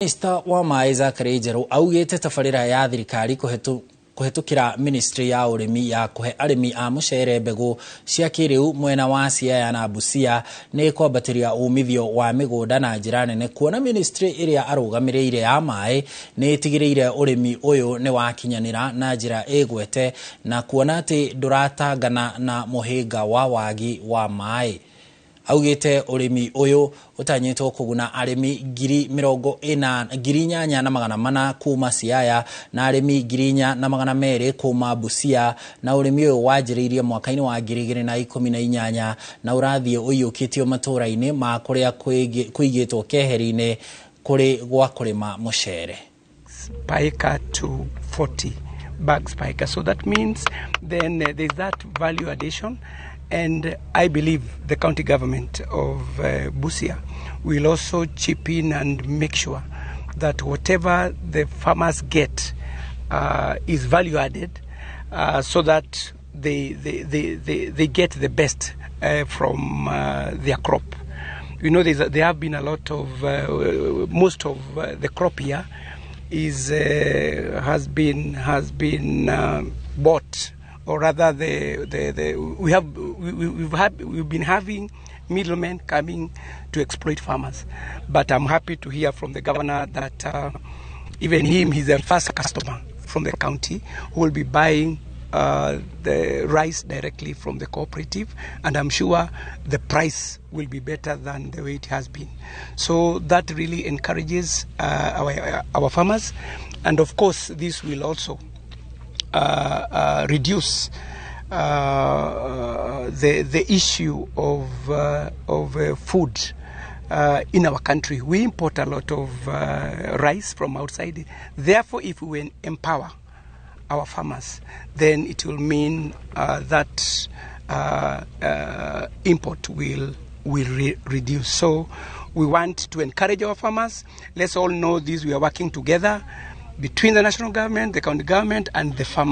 Minista wa maĩ Zachary Njerũ augĩte tabarĩra ya thirikari kũhetũkĩra ministry ya ũrĩmi ya kũhe arĩmi a mũcere mbegũ cia kĩrĩu mwena wa Siaya na Busia nĩ kwambatĩria umithio wa mĩgũnda na njĩra nene, kuona ministry ĩrĩa arũgamĩrĩire ya maĩ nĩ ĩtigĩrĩire ũrĩmi ũyũ nĩ wakinyanĩra na njĩra ĩgwete, na kuona atĩ ndũratangana na mũhĩnga wa wagi wa maĩ. Augĩte ũrĩmi ũyũ ũtanyĩtwo kũguna arĩmi 8,400 kuma Siaya na arĩmi 4,200 kuma Busia, na ũrĩmi ũyũ wanjĩrĩirie mwaka-inĩ wa 2018 na ũrathiĩ ũiyũkĩtio matũũra-inĩ ma kũrĩa kũigĩtwo keheri-inĩ kũrĩ gwa kũrĩma mũcere. Per acre to 40 bags per acre. So that means then there's that value addition, and I believe the county government of Busia will also chip in and make sure that whatever the farmers get is value added, so that they get the best from their crop. You know, there have been a lot of, most of the crop here is has been bought, or rather we've been having middlemen coming to exploit farmers. But I'm happy to hear from the governor that even him, he's the first customer from the county who will be buying the rice directly from the cooperative, and I'm sure the price will be better than the way it has been. So that really encourages our farmers, and of course this will also reduce the issue of food in our country. We import a lot of rice from outside. Therefore, if we empower our farmers, then it will mean that import will reduce. So we want to encourage our farmers. Let's all know this. We are working together between the national government, the county government, and the farmers.